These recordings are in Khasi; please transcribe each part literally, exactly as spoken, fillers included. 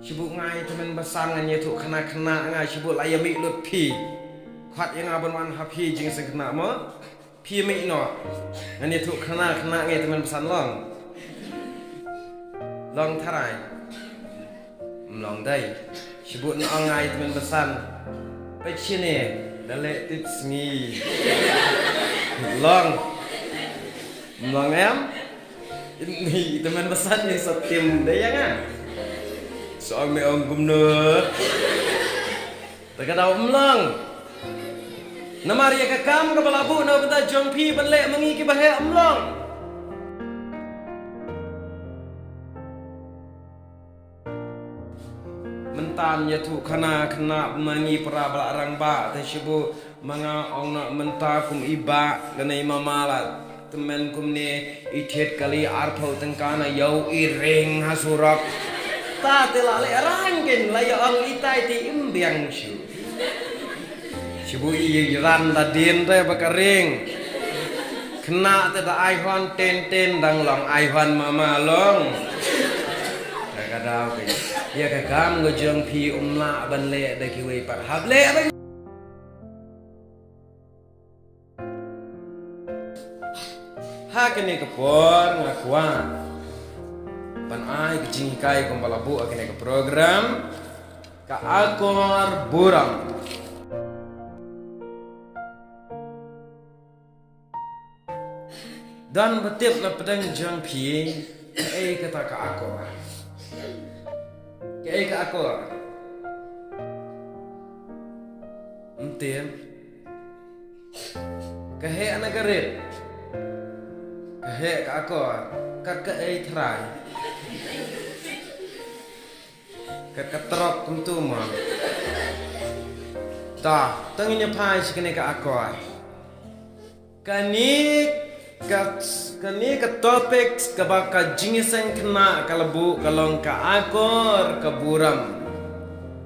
Shibun nga ïa tymmen basan ngan ïathuh khynnah khynnah nga, shibun la ïa mih lut phi. Khot ïa nga ban wan ha phi jingïaseng khynnah mo. Phi mih noh. Ngan ïathuh khynnah khynnah nga ïa tymmen basan long. Long tharai. Ym long dei. Shibun ong nga ïa tymmen basan. Peit shane, da leh tip sngi. Long. Ym long em? Ini tymmen basan ïa sa tim dei ïa nga. Sa ong me ong kumno. Te ka daw ym long. Namar ïa ka kam kaba la buh na ka bynta jong phi ban leh ma ngi kiba heh ym long. Mynta ïathuh khynnah khynnah ma ngi para ba la rangbah te shibun ma nga ong na mynta kum i bah lane i mama la tymmen kumne i thied kali arphew tyngka na ïew i ring ha surok. Ta te la leh rang kin la ïa ong itai te im biang shu. Shibun i ran da dien te ba ka ring. Khynnah te da ai hon ten ten dang long ai hon mama long. Ka ka daw ke. Ïa ka kam ka jong phi um lah ban leh da kiwei pat hap leh ban. Ha kane ka por nga kwah ban ai ka jinghikai kumba la buh ha kane ka program. Ka akor burom. Don ba tip na pdeng jong phi kaei kata ka akor. Kaei ka akor. Ym tip. Ka heh na ka rit. Ka heh ka akor. Kat kaei trai. Ka ka trok kumtu mo. Ta, tang ïa phai shi kane ka akor. Kane ka kane ka topic kaba ka jingïaseng khynnah ka la buh ka long ka akor ka burom.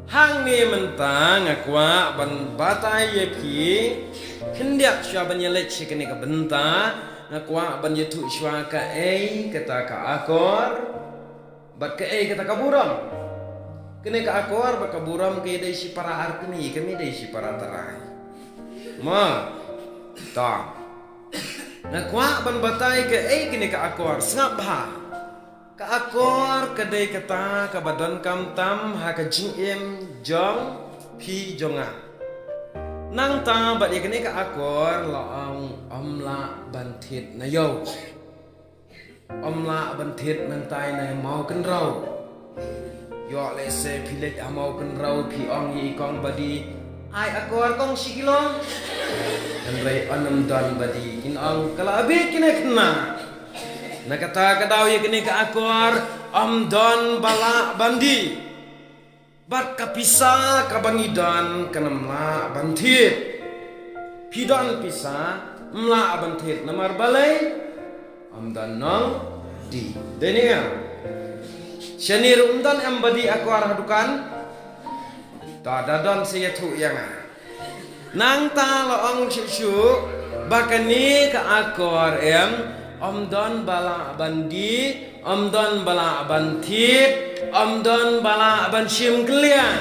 Hangne mynta nga kwah ban batai ïa phi khyndiat shuwa ban ïa leit shi kane ka bynta nga kwah ban ïathuh shuwa kaei kata ka akor. Bad kaei kata ka burom. Kane ka akor bad ka burom ka dei shi para arkni, kane dei shi para trai. Ma. Ta. Nga kwah ban batai kaei kane ka akor, sngap bha. Ka akor ka dei kata kaba donkam tam ha ka jingim jong phi jong nga. Nangta bad ïa kane ka akor la ong ym lah ban thied na ïew. Ym lah ban thied nangtai na maw kynraw. Ïoh lehse phi leit ha maw kynraw phi ong ïa i kong ba die. Ai akor kong shi kilo. Hynrei ym don ba die kin ong ka la bit kine khynnah. Na kata ka daw ïa kine ka akor ym don ba lah ban die. Bad ka pisa kaba ngi don kan ym lah ban thied. Phi don pisa ym lah ban thied namar balei? Ym don nongdie. Dei ne em? Shane ruh ym don em ba die akor ha dukan. Ta da don sa ïathuh ïa nga. Nangta la ong shuh shuh ba kane ka akor em ym don ba lah ban die, ym don ba lah ban thied, ym don ba lah ban shim kylliang.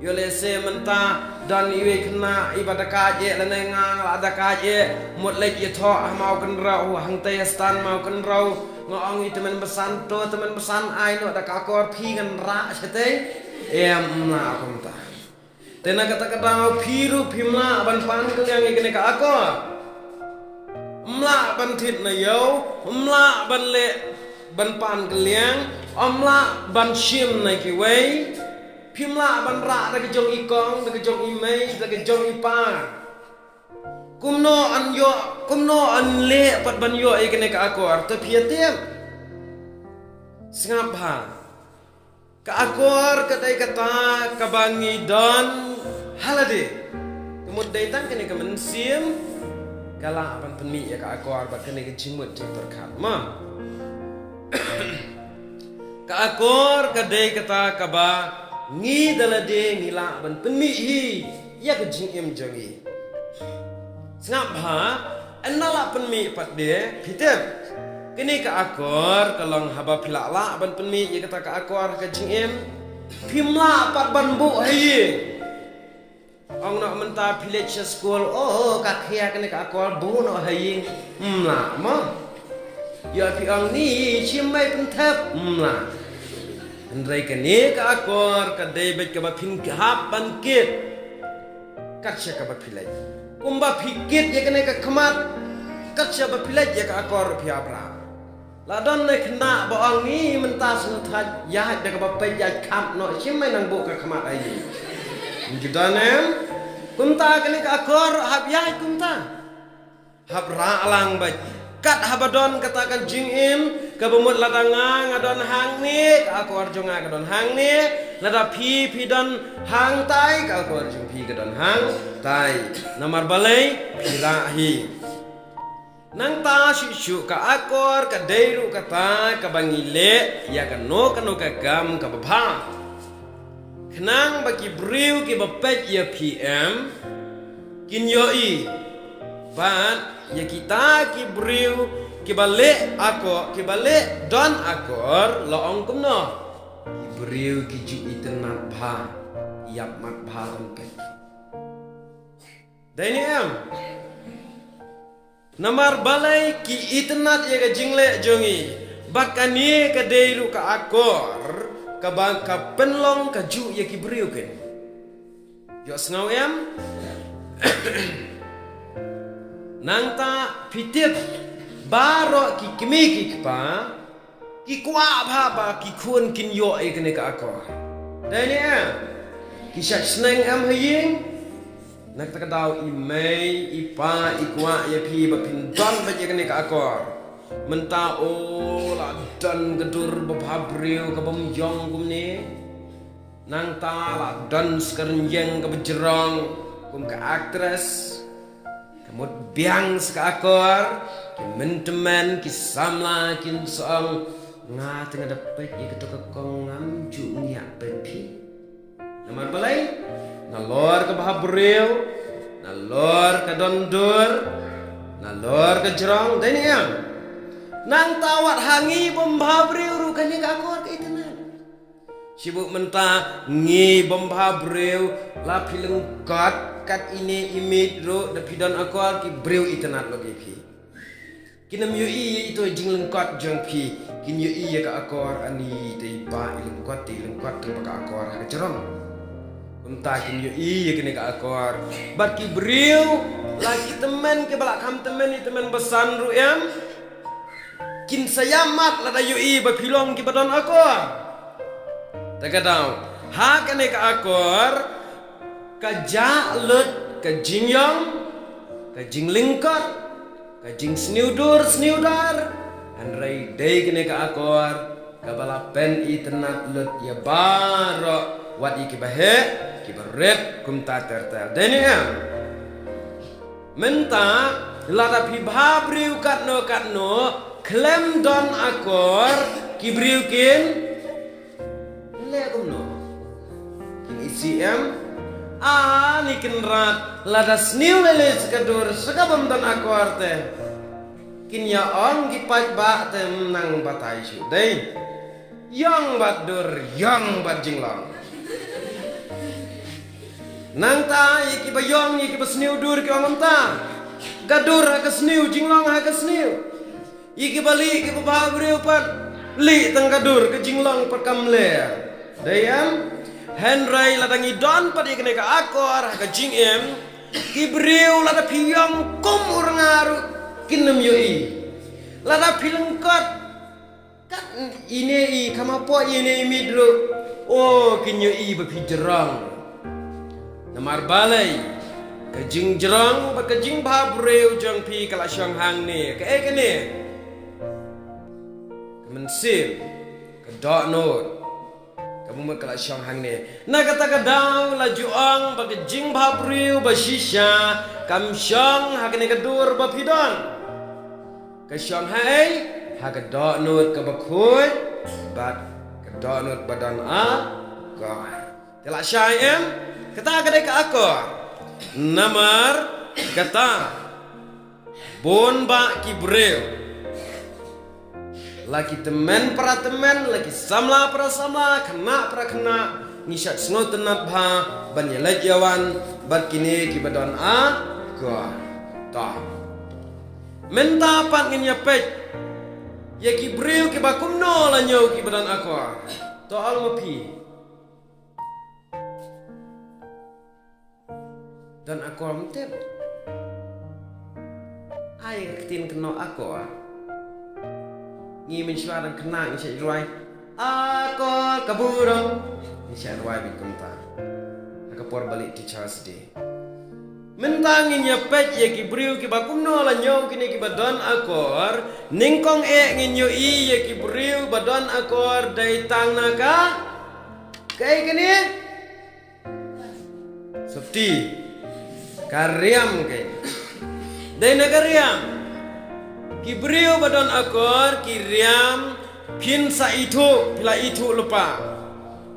Ïoh lehse mynta don iwei khynnah iba da kait eh lane nga la da kait eh mut leit ïathoh ha maw kynraw hangtei ha stand maw kynraw nga ong i tymmen basan to tymmen basan ai noh da ka akor phi ngan rah shatei. Em ym lah kumta. Te na kata ka daw phi ruh phim lah ban pan kylliang ïa kane ka akor. Ym lah ban thied na ïew, ym lah ban leh ban pan kylliang, ym lah ban shim na kiwei. Phim lah ban rah da ka jong i kong, da ka jong i mei, da ka jong i pa. Kumno yn ïoh, kumno yn leh pat ban ïoh ïa kane ka akor, te phi ïa tip. Sngap bha. Ka akor ka dei kata kaba ngi don ha lade. Ka mut dei tang kane ka mynsiem ka lah ban pynmih ïa ka akor bad kane ka jingmut jingpyrkhat ma. Ka akor ka dei kata kaba ngi da lade ngi lah ban pynmih hi ïa ka jingim jong ngi. Sngap bha, ynda lah pynmih pat de, phi tip. Kane ka akor ka long haba phi lah lah ban pynmih ïa kata ka akor ha ka jingim. Phim lah pat ban buh ha ïing. Ong noh mynta phi leit sha skul, oh, ka khia kane ka akor buh noh ha ïing. Ym lah mo. Ïa phi ong ni shim mei pynthep. Ym lah. Hynrei kane ka akor ka dei beit kaba phin hap ban kit. Kat sha kaba phi leit. Kumba phi kit ïa kane ka khmat, kat sha ba phi leit ïa ka akor phi hap rah. La don ne khynnah ba ong ni mynta sngewthait ïaid da kaba peit ïaid khap noh shim mei nang buh ka khmat ai. Ngi don em? Kumta kane ka akor hap ïaid kumta. Hap rah lang beit. Kat haba don kata ka jingim, kaba mut lada nga nga don hangne, ka akor jong nga ka don hangne, lada phi phi don hangtai, ka akor jong phi ka don hangtai. Namar balei, phi rah hi. Nangta shuh shuh ka akor ka dei ruh kata kaba ngi leh ïa kano kano ka kam kaba bha. Khnang ba ki briew kiba peit ïa phi em kin ïohi. Bad ïa kita ki briew kiba leh akor, kiba leh don akor la ong kumno. Ki briew ki ju itynnad bha, ïap mat bha ban peit. Dei ne em? Namar balei ki itynnad ïa ka jingleh jong ngi. Bad kane ka dei ruh ka akor kaba ka pynlong kajuh ïa ki briew kin. Ïohsngew em? Nangta phi tip baroh ki kmie ki kpa ki kwah bha ba ki khun kin ïoh ïa kane ka akor. Dei ne em? Ki shait sneng em ha ïing. Na kata ka daw i mei i pa i kwah ïa phi ba phin don beit ïa kane ka akor. Mynta o la don ka dur ba bha briew kabym ïong kumne. Nangta la don sa ka rynïeng kaba jrong kum ka actress. Ka mut biang sa ka akor, ki myntymmen, ki samla kin sa ong, nga te nga da peit ïa kato ka kong, ngam ju ngiah peit phi. Namar balei? Nalor ka bha briew, nalor ka don dur, nalor ka jrong, dei ne em? Nangta wat ha ngi bym bha briew ruh kane ka akor ka itynnad. Shibun mynta ngi bym bha briew, la phi lyngkot kat ine i miet ruh da phi don akor ki briew itynnad lok ïa phi. Kin ym ïohi ïa ito i jinglyngkot jong phi, kin ïohi ïa ka akor ani te i ba i lyngkot te i lyngkot te ba ka akor ha ka jrong. Kumta kin ïohi ïa kane ka akor. Bad ki briew la ki tymmen kiba la kham tymmen i tymmen basan ruh em. Kin sa ïam mat lada ïohi ba phi long kiba don akor. Ta ka daw ha kane ka akor ka jah lut ka jingïong, ka jinglyngkot, ka jingsniew dur sniew dar. Hynrei dei kane ka akor kaba la pynitynnad lut ïa baroh wat ïa kiba heh kiba rit kumta ter ter. Dei ne em? Mynta lada phi bha briew katno katno khlem don akor ki briew kin leh kumno? Kin isih em? Ani Kynrad lada sniew lei lei sa ka dur sa ka bym don akor te kin ïa ong ki paidbah te, nang batai shuh dei. Ïong bad dur, ïong bad jinglong. Nangta ïa kiba ïong ïa kiba sniew dur ki ong mynta, ka dur ha ka sniew, jinglong ha ka sniew. Ïa kiba lieh kiba bha briew pat lieh tang ka dur, ka jinglong pat kam leh. Dei em? Hynrei lada ngi don pat ïa kane ka akor ha ka jingim, ki briew lada phi ïong kum u rnga ruh kin ym ïohi. Lada phi lyngkot kat ine i kham hapoh ine i miet ruh, o kin ïohi ba phi jrong. Namar balei? Ka jingjrong bad ka jingbha briew jong phi ka la shong hangne. Kaei kane? Ka mynsiem, ka dohnud. Kaba mut ka la shong hangne. Na kata ka daw la ju ong ba ka jingbha briew ba shisha kam shong ha kane ka dur ba phi don. Ka shong ha ei? Ha ka dohnud kaba khuid bad ka dohnud ba don akor. Te la shai em? Kata ka dei ka akor. Namar kata bun bah ki briew La ki tymmen para tymmen, la ki samla para samla, khynnah para khynnah, ngi shait sngewtynnat bha ban ïaleit ïawan bad kine kiba don akor. To. Mynta pat ngin ïa peit ïa ki briew kiba kumno la ñiew kiba don akor. To, ong ma phi. Don akor, ym tip. Ai, ka ktien kynnoh akor. Ngi mynshuwa dang khynnah ngi shait rwai akor ka burom. Ngi shait rwai beit kumta ha ka por ba leit Teachers' Day. Mynta ngin ïa peit ïa ki briew kiba kumno la ñiew kine kiba don akor. Nyngkong eh ngin ïohi ïa ki briew ba don akor dei tang na ka, kaei kane? Sopti. Ka riam, kaei? Dei na ka riam. Ki briew ba don akor ki riam, phin sa ithuh, phi la ithuh lypa.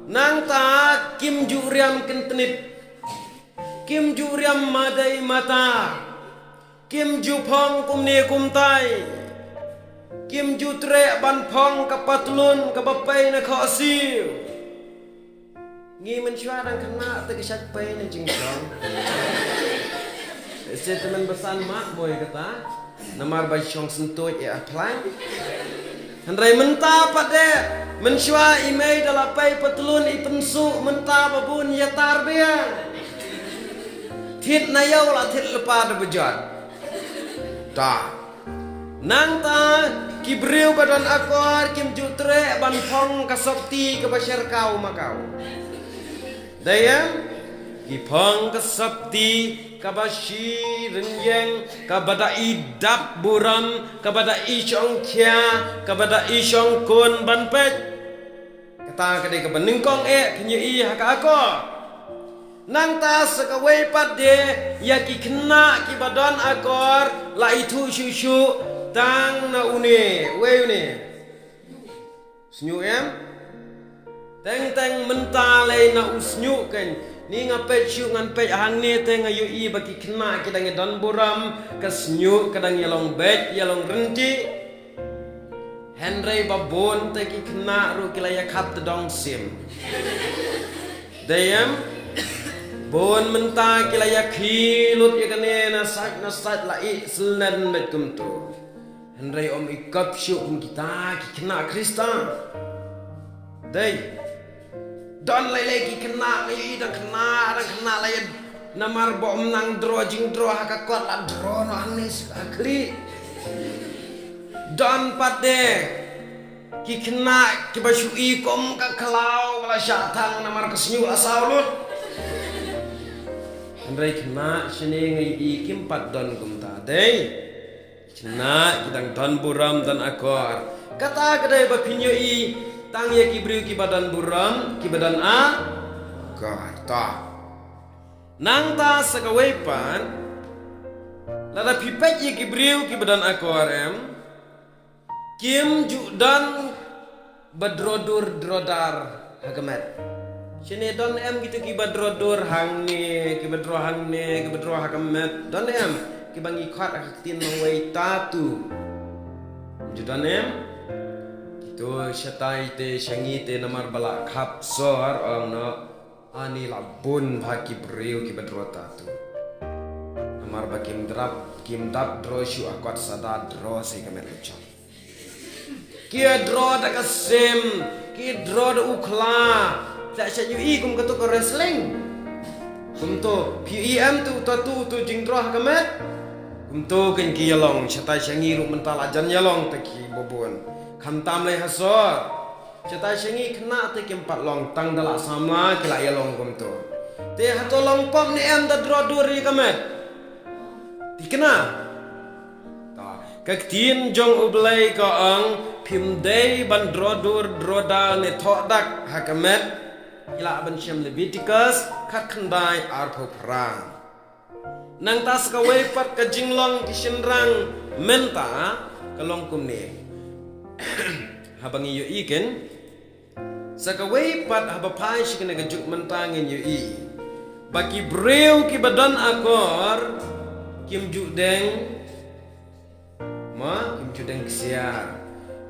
Nangta kim ju riam kyntnit. Kim ju riam madei matar. Kim ju phong kumne kumtai. Kim ju treh ban phong ka patlun kaba pei na khohsiew. Ngi mynshuwa dang khynnah te ka shait pei na jingshong. Seh te mynba san mad boi kata. Namar ba shong syntuid ïa a phlang. Hynrei mynta pat de, mynshuwa i mei da la pei patlun i pynsuh, mynta ba bun ïatar biang. Thied na ïew la thied lypa da ba jot. Ta. Nangta ki briew ba don akor kim ju treh ban phong ka sopti kaba sher kaw ma kaw. Dei em? Ki phong ka sopti kaba shi rynïeng, kaba da i dap burom, kaba da i shongkhia, kaba da i shongkun ban peit. Kata ka dei kaba nyngkong eh phin ïohi ha ka akor. Nangta sa kawei pat de ïa ki khynnah kiba don akor la ithuh shuh shuh tang na une, wei une. Sniewsih em? Teng teng mynta lei na u sniewsih kan. Ni nga peit shuh ngan peit hangne te nga ïohi ba ki khynnah ki dang ïa don burom, ka sniewsih ka dang ïa long beit, ïa long rynti. Hynrei ba bun te ki khynnah ruh ki la ïa khat tdong sim. Dei em? Bun mynta ki la ïa khie lut ïa kane na sait na sait la i sylnen beit kumto. Hynrei ym i kop shuh kum kita ki khynnah Khristan. Dei. Don lei lei ki khynnah, ngi i dang khynnah, dang khynnah lei. Namar ba ym nang draw jingdraw ha ka kot la draw noh hangne sha ka khlieh. Don pat de ki khynnah kiba shu i kum ka khlaw ba la shah thang namar ka sniewsih la saw lut. Hynrei khynnah shane ngi i kim pat don kumta. Dei. Khynnah ki dang don burom don akor. Kata ka dei ba phin ïohi tang ïa ki briew kiba don burom, kiba don akor. Ta. Nangta sa kawei pat, lada phi peit ïa ki briew kiba don akor em, kim ju don ba draw dur draw dar ha ka met. Shane don em kito kiba draw dur hangne, kiba draw hangne, kiba draw ha ka met. Don em kiba ngi khot ha ka ktien nongwei tattoo. Ju don em kito shatai te sha ngi te namar ba la khap sor ong noh. Ani la bun bha ki briew kiba draw tattoo. Namar ba kim drap, kim dap draw shuh ha kot sa da draw sa ïa ka met la jong. Ki ïa draw da ka sim, ki draw da u khla. Sa sha ïohi kum kato ka wrestling. Kumto, phi ïohi em tu tattoo tu jingdraw ha ka met. Kumto kan ki ïa long, shatai sha ngi ruh mynta la jan ïa long te kiba bun. Khamtam lei ha sor. Shatai sha ngi khynnah te kim pat long tang da la samla ki la ïa long kumto. Te hato long pop ne em da draw dur ïa ka met? Te khynnah. Ta, ka ktien jong U Blei ka ong phim dei ban draw dur draw dar ne thoh dak ha ka met. Ki lah ban shem Leviticus khatkhyndai arphew phra. Nangta sa kawei pat ka jinglong ki shynrang mynta ka long kumne. Haba ngi ïohi ken, sa kawei pat haba phai sha kane ka juk mynta ngin ïohi ba ki briew kiba don akor kim ju deng Mo, kim ju deng ksiar.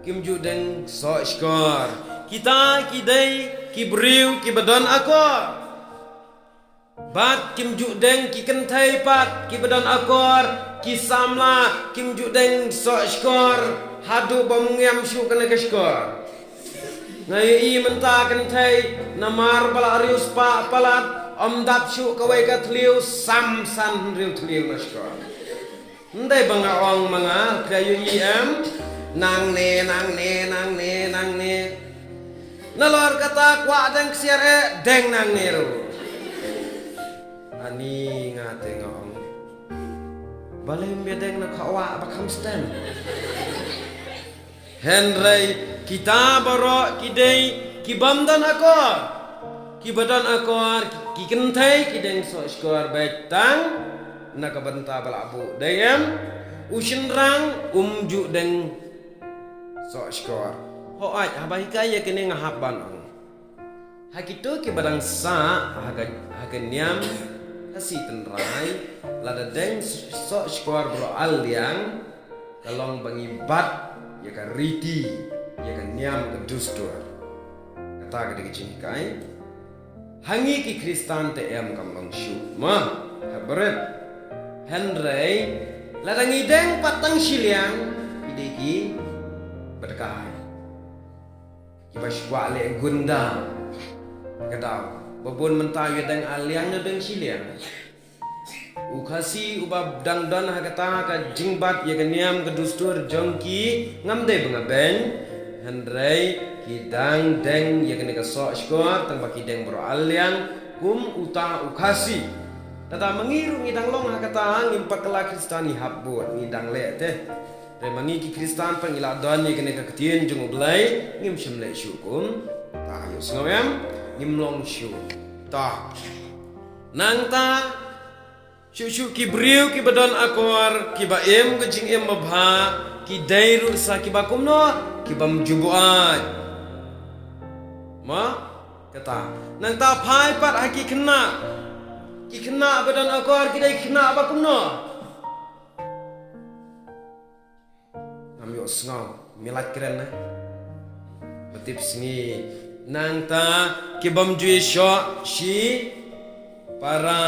kim ju deng soh shkor. Kita ki dei ki briew kiba don akor. Bad kim ju deng ki kynthei pat kiba don akor, ki samla, kim ju deng soh shkor haduh ba ym ngiam shuh kane ka shkor. Nga ïohi mynta kynthei, namar ba la riewspah palat, ym dap shuh kawei ka thliew, sam san hynriew thliew na shkor. Ym dei ba nga ong ma nga, ka ïohi em, nangne, nangne, nangne, nangne. Nalor kata kwah deng ksiar eh, deng nangne ruh. Ani nga te nga ong, balei ym ïa deng na khawa ba kham stem. Hynrei kita baroh ki dei ki bym don akor, kiba don akor, ki, ki kynthei ki deng soh shkor beit tang na ka bynta ba la buh. Dei em, u shynrang um ju deng soh shkor. Hooid, haba hikai ïa kine nga hap ban ong, ha kito kiba dang sah ha ka, ha ka niam Khasi tynrai, lada deng soh shkor baroh ar liang, ka long ba ngi bat ïa ka riti, ïa ka niam ka dustur. Kata ka dei ka jinghikai. Ha ngi ki Khristan te em, kam long shuh ma, ha bret. Hynrei lada ngi deng pat tang shi liang, ki dei kiba dkai, kiba shu kwah leh gunda. Ka daw ba bun mynta ïa deng ar liang ne deng shi liang. U Khasi uba dang don ha kata ka jingbat ïa ka niam ka dustur jong ki, ngam dei ba nga beiñ, hynrei ki dang deng ïa kane ka soh shkor, tang ba ki deng baroh ar liang kum uta u Khasi. Tata ma ngi ruh ngi dang long ha kata, ngim pat kylla Khristan, ngi hap bud, ngi dang leh te. Te ma ngi ki Khristan pat ngi la don ïa kane ka ktien jong U Blei, ngim shym leh shuh kumta, ïohsngew em, ngim long shuh. Ta. Nangta, shuh shuh ki briew kiba don akor, kiba im ka jingim babha, ki dei ruh sa kiba kumno, kibym ju buaid. Ma, kata. Nangta phai pat ha ki khynnah. Ki khynnah ba don akor ki dei khynnah ba kumno? Ngam ïohsngew, mih lait kren na. Ba tip sngi. Nangta kibym ju ïashoh shipara,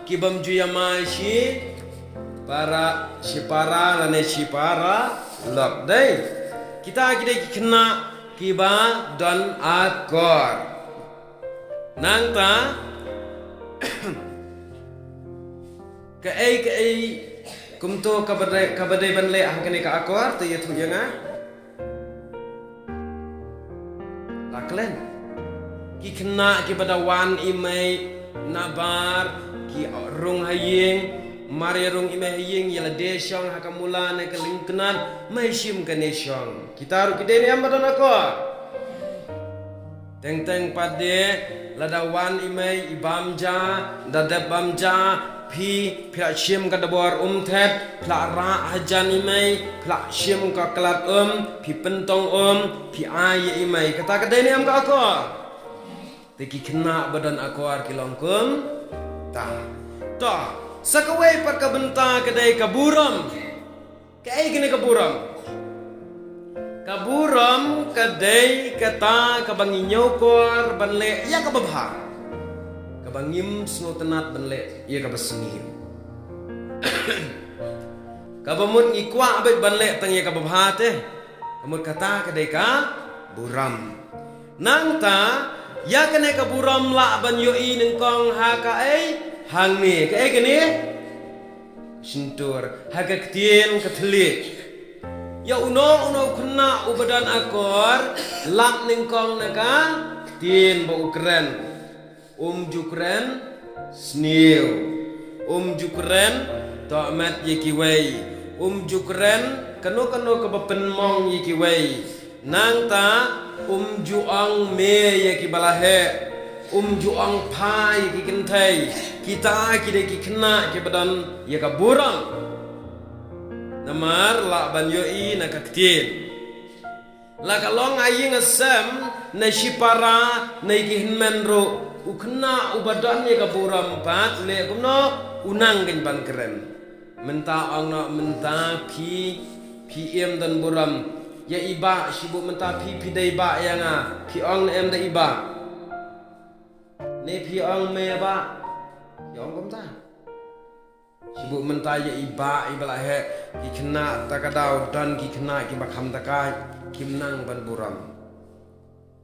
kibym ju ïamai shipara, shipara lane shipara lok dei. Kita ki dei ki khynnah kiba don akor. Nangta kaei kaei kumto kaba dei, kaba dei ban leh ha kane ka akor, te ïathuh ïa nga. La klet. Ki khynnah kiba da wan i mei nabar, ki rung ha ïing, mar ïa rung i mei ha ïing, ïa lade shong ha ka mula ne ka lyngknat, mei shim kane shong. Kita ruh ki dei ne em ba don akor? Teng teng pat de, lada wan i mei i bam ja, da dep bam ja, phi, phi la shim ka dbor um thet, phi la rah hajan i mei, phi la shim ka klat um, phi pyntong um, phi ai ïa i mei. Kata ka dei ne em ka akor? Te ki khynnah ba don akor ki long kumta. To, sa kawei pat ka bynta ka dei ka burom. Kaei kane ka burom? Ka burom ka dei kata kaba ngi ñiewkor ban leh ïa kaba bha, kaba ngim sngewtynnat ban leh ïa kaba sniew. Kaba mut ngi kwah beit ban leh tang ïa kaba bha te. Ka mut kata ka dei ka burom. Nangta, ïa kane ka burom lah ban ïohi nyngkong ha kaei? Hangne, kaei kane? Shyntur, ha ka ktien ka thylliej. Ïa uno uno u khynnah uba don akor, lap nyngkong na ka ktien ba u kren. Um ju kren sniew. Um ju kren tohmet ïa kiwei. Um ju kren kano kano kaba pynmong ïa kiwei. Nangta um ju ong me ïa kiba la heh. Um ju ong pha ïa ki kynthei. Kita ki dei ki khynnah kiba don ïa ka burom. Namar lah ban ïohi na ka ktien. La ka long ha ïing ha sem, ne shipara, ne ki hynmen ruh, u khynnah uba don ïa ka burom pat, u leh kumno, u nang kein ban kren. Mynta ong noh, mynta phi, phi im don burom. Ïa i bah, shibun mynta phi, phi dei bah ïa nga. Phi ong ne em da i bah? Ne phi ong me bah? Phi ong kumta. Shibun mynta ïa i bah, i ba la heh, ki khynnah ta ka daw don ki khynnah ki ba kham da kai, kim nang ban burom.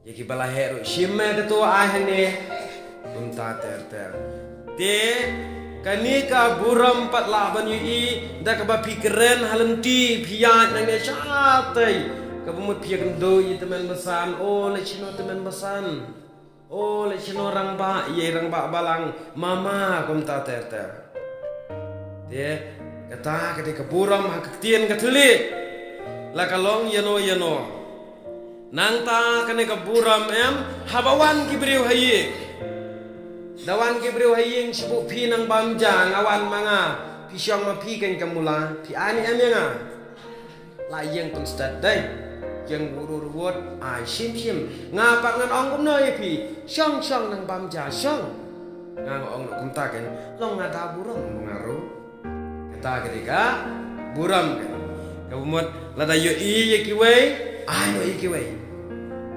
Ïa ki ba la heh ruh shim me ka tu ai hangne. Kumta ter ter. Te kane ka burom pat lah ban ïohi da kaba phi kren ha lynti, phi ïaid nangne shatei. Kaba mut phi ïakynduh ïa i tymmen basan, o leit shano tymmen basan. O leit shano rangbah, ïa i rangbah balang, mama, kumta ter ter. Te kata ka dei ka burom ha ka ktien ka thylliej. La ka long ïano ïano. Nangta kane ka burom em, haba wan ki briew ha ïing. Da wan ki briew ha ïing, shibun phi nang bam ja, nga wan ma nga. Phi shong ma phi kane ka mula, phi ai ne em ïa nga? La ïeng pynstet dei. Ïeng wut wut wut, ai shim shim. Nga pat ngan ong kumno ïa phi? Shong shong nang bam ja shong. Nga nga ong ruh kumta kan, long nga da burom ma nga ruh. Kata ka dei ka burom kan. Kaba mut lada ïohi ïa kiwei, ai noh ïa kiwei.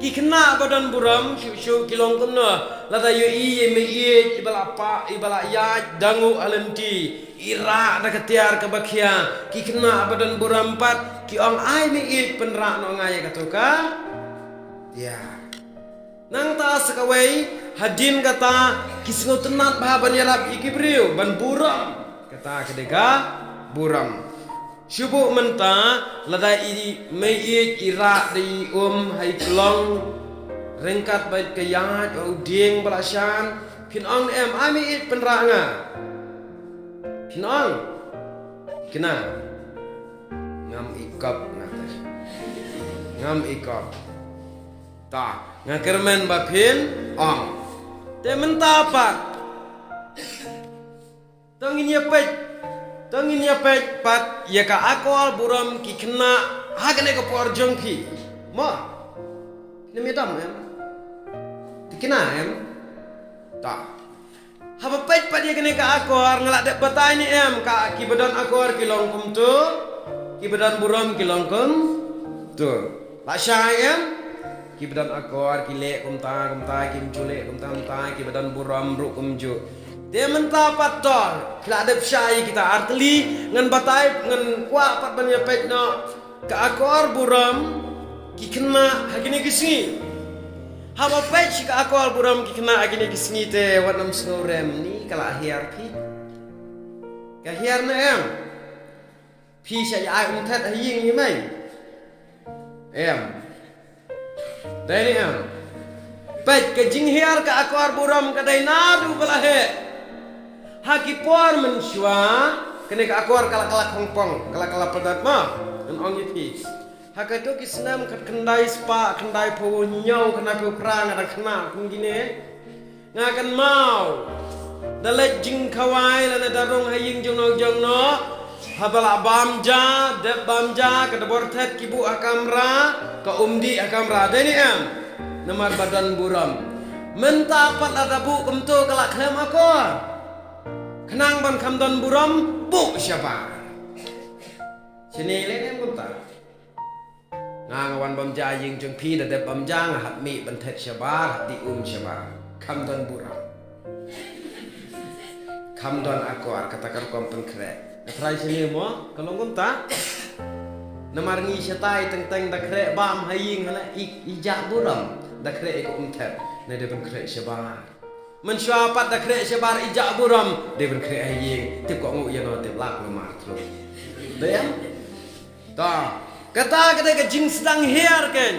Ki khynnah ba don burom shuh shuh ki long kumno? Lada ïohi ïa i meiieit i ba la pah, i ba la ïaid da nguh ha lynti, i rah da ka tiar kaba khia, ki khynnah ba don burom pat ki ong, ai meiieit, pynrah noh nga ïa kato ka tiar. Nangta sa kawei, hadien kata ki sngewtynnat bha ban ïarap ïa ki briew, ban burom. Kata ka dei ka burom. Shibun mynta lada i meiieit i rah da i um ha i klong, ryngkat bad ka ïaid ha u dieng ba la shan, phin ong ne em, ai meiieit, pynrah nga? Phin ong? Kynmaw, ngam i kop nga te. Ngam i kop. Ta, nga kyrmen ba phin ong. Te mynta pat, to ngin ïa peit, to ngin ïa peit pat ïa ka akor burom ki khynnah ha kane ka por jong phi. Mo? Phin ym ïa dom em? Phi kynmaw em? Ta. Haba peit pat ïa kane ka akor, nga la dep batai ne em, ka ki ba don akor ki long kumto, ki ba don burom ki long kumto. La shai em? Ki ba don akor ki leh kumta kumta, kim ju leh kumta kumta, ki ba don burom ruh kumjuh. Te mynta pat to, ki la dep shai kita artylli, ngan batai, ngan kwah pat ban ïa peit noh ka akor burom ki khynnah ha kine ki sngi. Haba peit sha ka akor burom ki khynnah ha kine ki sngi te wat nym sngewrem, ni ka la hiar phi? Ka hiar ne em? Phi shah ïa ai umthet ha ïing hi mei? Em. Dei ne em? Peit ka jinghiar ka akor burom ka dei naduh ba la heh. Ha ki por mynshuwa, kane ka akor ka la, ka la khongpong, ka la, ka la pyndat ma. Ngan ong ïa phi. Ha kato ki snem khatkhyndai spah khyndaiphew hynñiew, khyndai phew phra, nga dang khynnah kum kine. Nga kynmaw, da leit jingkhawai lane da rung ha ïing jongno jongno, haba la bam ja, dep bam ja, ka dbor thet ki buh ha kamra, ka um dih ha kamra, dei ne em? Namar ba don burom. Mynta pat lada buh kumto ka la khlem akor. Khnang ban kham don burom, buh shabar. Shane leh ne em kumta? Nga, nga wan bam ja ïing jong phi, da dep bam ja nga hap mih ban thet shabar, hap dih um shabar. Kham don burom. Kham don akor, kata ka rukom pynkhreh. Nga tharai shane mo, ka long kumta. Namar ngi shatai teng teng da khreh bam ha ïing, hana i, i jah burom. Da khreh ïa ka umthet, ne da pynkhreh shabar. Mynshuwa pat da khreh shabar, i jah burom, dei ban khreh ha ïing, tip ko ngu ïa no, tip lak namar tru. Dei em? Ta, kata ka dei ka jingsdang hiar kein.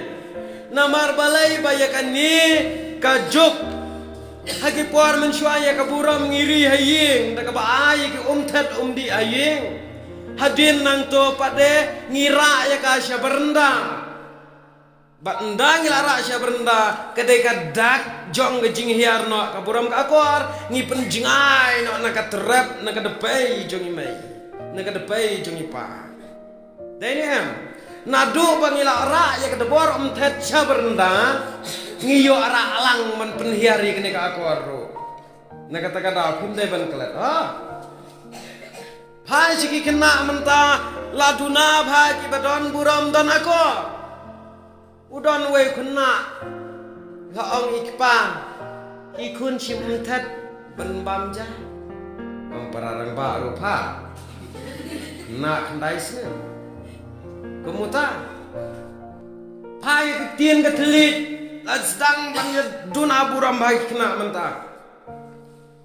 Namar balei? Ba ïa kane ka juk ha ki por mynshuwa ïa ka burom ngi ri ha ïing, da kaba ai ïa ki umthet umdih ha ïing. Hadien nangto pat de ngi rah ïa ka sha baranda. Bad ynda ngi la rah sha baranda, ka dei ka dak jong ka jinghiar noh ka burom ka akor, ngi pynjngai noh na ka trep, na ka dpei jong i mei, na ka dpei jong i pa. Dei ne em? Naduh ba ngi la rah ïa ka dbor umthet sha baranda, ngi ïoh rah lang ban pynhiar ïa kane ka akor ruh. Na kata ka daw phim dei ban klet, ha? Phai sha ki khynnah mynta, la duna bha ki ba don burom don akor. U don uwei u khynnah. La ong i kpa, ki khun shim umthet ban bam ja. Ong para rangbah ruh pha. Khynnah khyndai snem. Kumta. Pha ïa ka ktien ka thylliej. La sdang ban ïa duna burom bha ïa ki khynnah mynta.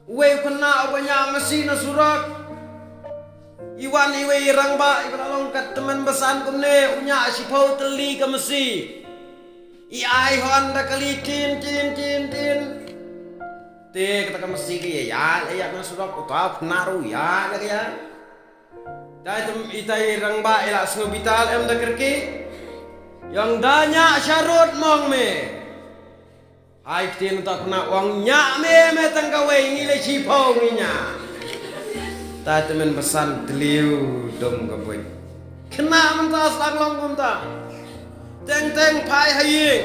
Uwei u khynnah uba ñiah masi na surok. I wan iwei i rangbah iba la long ka tymmen basan kumne, u ñiah shiphew tylli ka masi. I ai hon da kali tin tin tin tin. Te kata ka masi ka ïa ïa la ïa na surok, uta u khynnah ruh ïa la ka ïa. Dai tem itai rangbah i la sngew bitar em da kyrki. Ïong da ñiah sharud mong me. Ai ktien uta u khynnah u ong ñiah me me tang kawei ngi le shiphew ngi ñiah. Ta tymmen basan tliw dum ka buit. Khynnah mynta sdang long kumta. Teng teng phai ha ïing.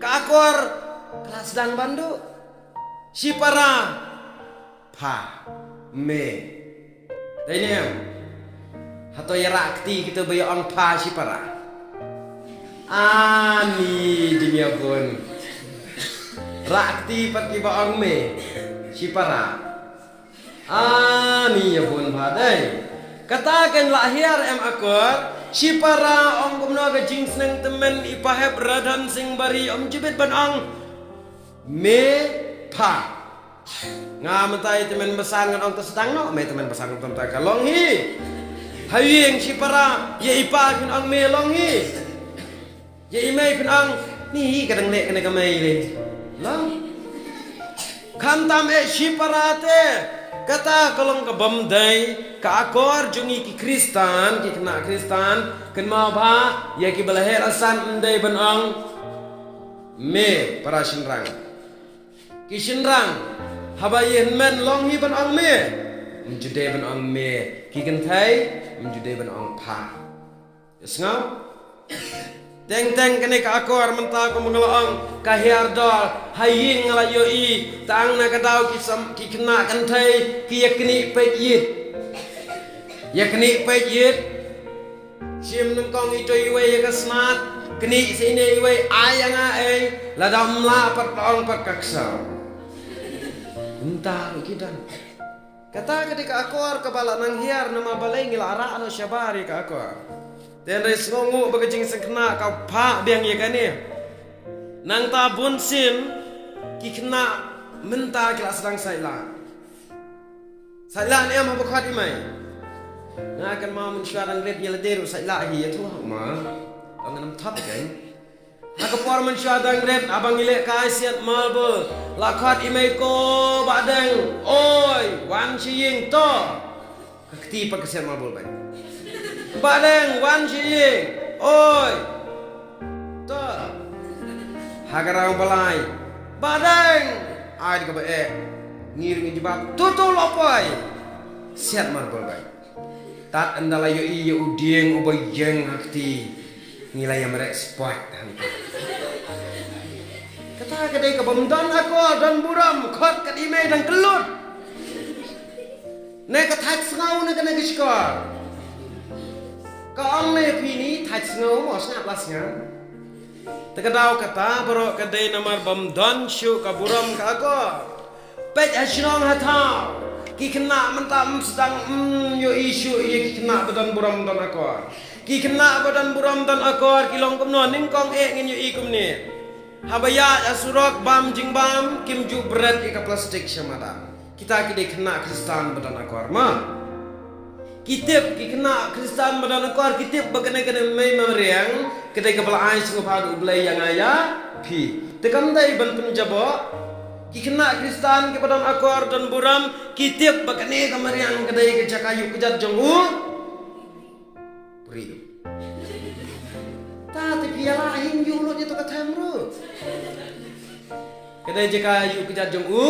Ka akor ka la sdang ban duh. Shipara. Pha. Me. Dei ne em. Hato ïa rah kti kito ba ïa ong pha shipara. Ani jingïabun. Rah kti pat kiba ong me shipara. Ani ïabun pha dei. Kata kan lah hiar em akor. Shipara ong kumno ka jingsneng tymmen i Pahep Radhan Singh Bari ym jubit ban ong me pha. Nga mynta i tymmen basan ngan ong ta sdang noh, me tymmen basan ngan ong ta ka long hi. Ha ïing shipara, ïa i pa phin ong me long hi. Ïa i mei phin ong, ni hi ka dang leh kane ka mei le. Long. Khamtam eh shipara te, kata ka long ka bym dei, ka akor jong ngi ki Khristan, ki khynnah Khristan, kynmaw bha, ïa kiba la heh la san ym dei ban ong, me, para shynrang. Ki shynrang, haba ïa hynmen long hi ban ong me. Ym ju dei ban ong me. Ki kynthei, ym ju dei ban ong pha. Ïa sngew? Teng teng kane ka akor mynta kumba nga la ong, ka hiar dor, ha ïing nga la ïohi, tang na ka daw ki sam, ki khynnah kynthei, ki ïa knieh peit ïit. Ïa knieh peit ïit. Shim nyngkong ito iwei ïa ka snat, knieh sa ine iwei, ai ïa nga ei, lada ym lah pat la ong pat ka ksaw. Kumta ruh ki don. Kata ka dei ka akor kaba la nang hiar namar balei ngi la rah noh shabar ïa ka akor. Te hynrei sngewnguh ba ka jingsngewkhynnah ka phah biang ïa kane. Nangta bunsien ki khynnah mynta ki la sdang sait lah. Sait lah ne em haba khot i mei. Nga kynmaw mynshuwa dang rit ïa lade ruh sait lah hi ïa tu ma. Ba ngan ym thap kein. Ha ka por mynshuwa dang rit haba ngi leh kai siat marble. La khot i mei ko Bahdeng. Oi, wan sha ïing to. Ka kti pat ka siat marble bad. Bahdeng, wan sha ïing. Oi. To. Ha ka rang ba lai. Bahdeng. Ai da kaba eh. Ngi ruh ngi jubab. To to lo poi. Siat marble bad. Tad ynda la ïohi ïa u dieng uba ïeng ha kti. Ngi la ïa mareh spot hangta. Kata ka dei ka bym don akor don burom khot kat i mei dang kyllut. Ne ka thait sngew ne kane ka shkor. Ka ong ne phi ni thait sngew mo sngap la sngap. Te ka daw kata baroh ka dei namar bym don shuh ka burom ka akor. Peit ha shnong ha thaw. Ki khynnah mynta ym sdang ym ïohi shuh ïa ki khynnah ba don burom don akor. Ki khynnah ba don burom don akor ki long kumno nyngkong eh ngin ïohi kumne. Haba ïaid ha surok bam jingbam kim ju bret ïa ka plastik sha madan. Kita ki dei khynnah Khristan ba don akor ma. Ki tip ki khynnah Khristan ba don akor ki tip ba kane kane mei mariang ka dei kaba la ai sngewbha da U Blei ïa nga ïa phi. Te kam dei ban pynjaboh ki khynnah Khristan kiba don akor don burom ki tip ba kane ka mariang ka dei ka jaka ïuh kjat jong u. Prim. Ta te phi ïa la hin ïuh lut ïa to ka them ruh. Ka dei jaka ïuh kjat jong U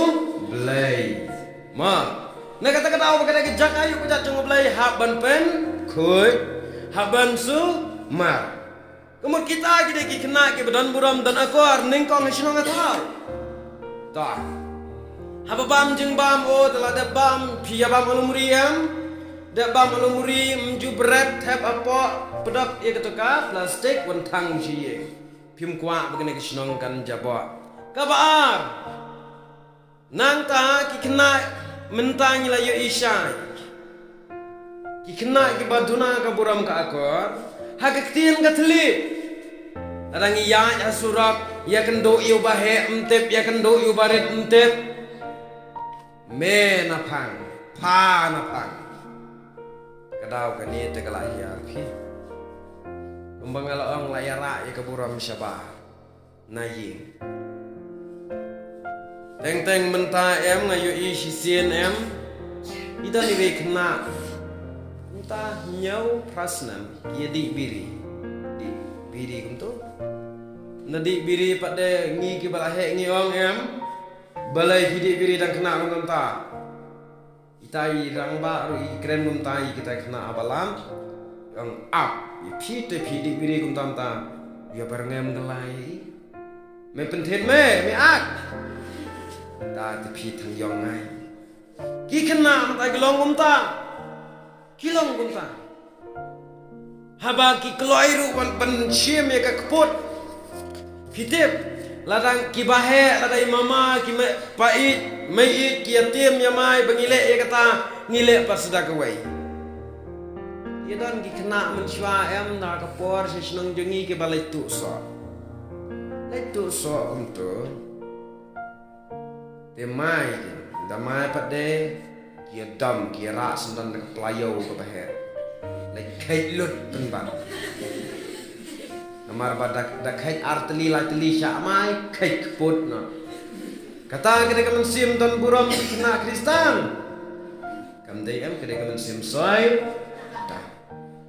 Blei. Ma. Na kata ka daw ba ka dei ka jaka ïuh kjat jong U Blei hap ban pynkhuid. Hap ban sumar. Ka mut kita ki dei ki khynnah kiba don burom don akor nyngkong ha shnong ha thaw. Ta. Haba bam jingbam o te la dep bam phi ïa bam ha lum ri em. Dep bam ha lum ri ym ju bret thep hapoh pdok ïa kato ka plastik wan thang shi ïing. Phim kwah ba kane ka shnong kan jaboh. Kaba ar. Nangta ki khynnah mynta ngi la ïohi shai. Ki khynnah kiba duna ka burom ka akor ha ka ktien ka thylliej. Lada ngi ïaid ha surok, ïakynduh ïa uba heh ym tip, ïakynduh ïa uba rit ym tip. Me na phang, pha na phang. Ka daw kane te ka la hiar phi. Kumba nga la ong, la ïarah ïa ka burom shabar na ïing. Teng teng mynta em, nga ïohi shisien em, i don iwei i khynnah. Mynta hynñiew phra snem, ki ïa dih biri. Dih biri kumto. Na dih biri pat de, ngi kiba la heh ngi ong em. Balei phi dih biri dang khynnah kumta? Ita i rangbah ruh i kren kumta ïa kita i khynnah ba lam. Ong ap, ïa phi te phi dih biri kumta mynta. Ïa byrngem galai. Me pynthied me, me ak. Ta te phi thang ïong ngai. Ki khynnah mynta ki long kumta. Ki long kumta. Haba ki kloi ruh ban, ban shim ïa ka kput. Phi tip, lada kiba heh, lada i mama, ki me, pa ïeit, mei ïeit, ki ïatim ïa mai, ba ngi leh ïa kata, ngi leh pat sdang kawei. Ïa don ki khynnah mynshuwa em na ka por sha shnong jong ngi kiba leit tuh soh. Leit tuh soh kumto. Te mai, da mai pat de, ki ïa dom, ki ïa rah syndon da ka pla ïew kaba heh. Leit kheit lut pynban. Namar ba da, da kheit ar tylli lai tylli shah mai, kheit kput noh. Kata ka dei ka mynsiem don burom ki khynnah Khristan. Kam dei em, ka dei ka mynsiem soi. Da.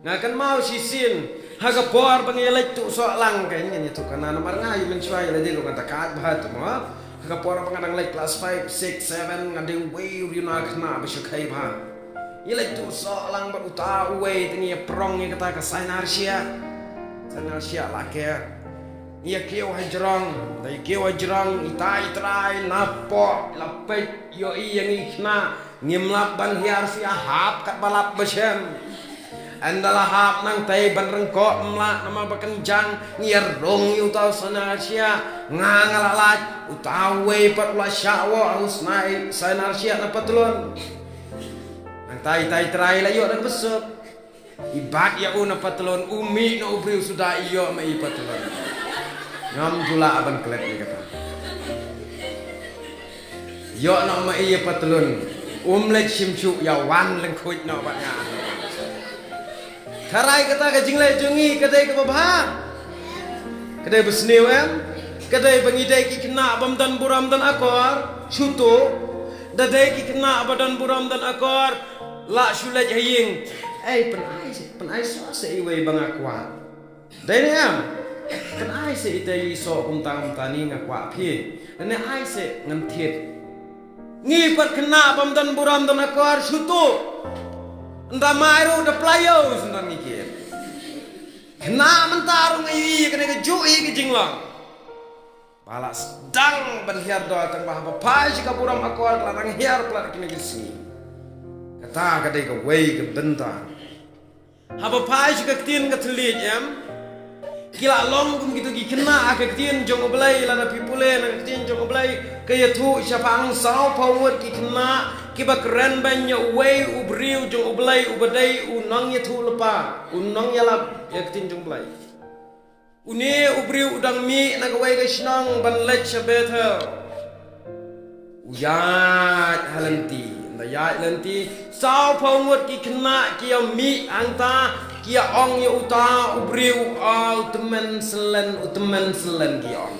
Nga kynmaw shisien, ha ka por ba ngi ïa leit tuh soh lang, ka ngan ïathuh kane namar nga ïa mynshuwa ïa lade ruh nga da kait bha tu mo. Ha ka por ba nga dang leit klas five, six, seven, nga dei uwei u riewna khynnah ba shu khei bha. Ïa leit tuh soh lang bad uta uwei, te ngi ïa prong ïa kata ka sainar shiah. Sainar shiah la ke. Ngi ïa kiew ha jrong, da ïa kiew ha jrong, ita i trai, napoh, la peit, ïohi ïa ngi khynnah. Ngim lap ban hiar shuh, hap katba lap ba shem. Ynda la hap nangtei ban ryngkoh ym lah namar ba kynjang, ngi ïa rung ïa uta u sainar shiah, nga nga la lait, uta uwei pat u la shah wok ha u snai sainar shiah na patlun. Nangta itai trai la ïoh da kaba suk. I bat ïa u na patlun, u mih na u briew suda, i ïoh ma i patlun. Ngam ju lah ban klet ïa kata. Ïoh noh ma i patlun. Um leit shim shuh, ïa wan lyngkhuid noh bad nga. Tharai kata ka jingleh jong ngi ka dei kaba bha, ka dei ba sniew em? Ka dei ba ngi dei ki khynnah bym don burom don akor, shu tuh. Da dei ki khynnah ba don burom don akor, lah shu leit ha ïing. Ei, pynai seh, pynai soh seh iwei ba nga kwah. Dei ne em? Pynai seh ita i soh kumta kumta ni nga kwah phi. Lane ai seh ngan thied. Ngi pat khynnah bym don burom don akor shu tuh. Ynda mai ruh da pla ïew shu don ngi kiew. Khynnah mynta ruh nga ïohi kane ka juh hi ka jinglong. Ba la sdang ban hiar dor tang ba haba phai sha ka burom akor ka la dang hiar palat kine ki sngi. Kata ka dei kawei ka bynta. Haba phai sha ka ktien ka thylliej em, ki la long kum kito ki khynnah ha ka ktien jong U Blei, lada phi pule na ka ktien jong U Blei, ka ïathuh shaphang sawphew ngut ki khynnah kiba kren beiñ ïa uwei u briew jong U Blei uba dei u nongïathuhlypa, u nongïalap ïa ka ktien jong U Blei. Une u briew u dang mih na kawei ka shnong ban leit sha Bethel. U ïaid ha lynti, ynda ïaid lynti, sawphew ngut ki khynnah ki ïa mih hangta, ki ïa ong ïa uta u briew, "Ah, u tymmen syllen, u tymmen syllen," ki ïa ong.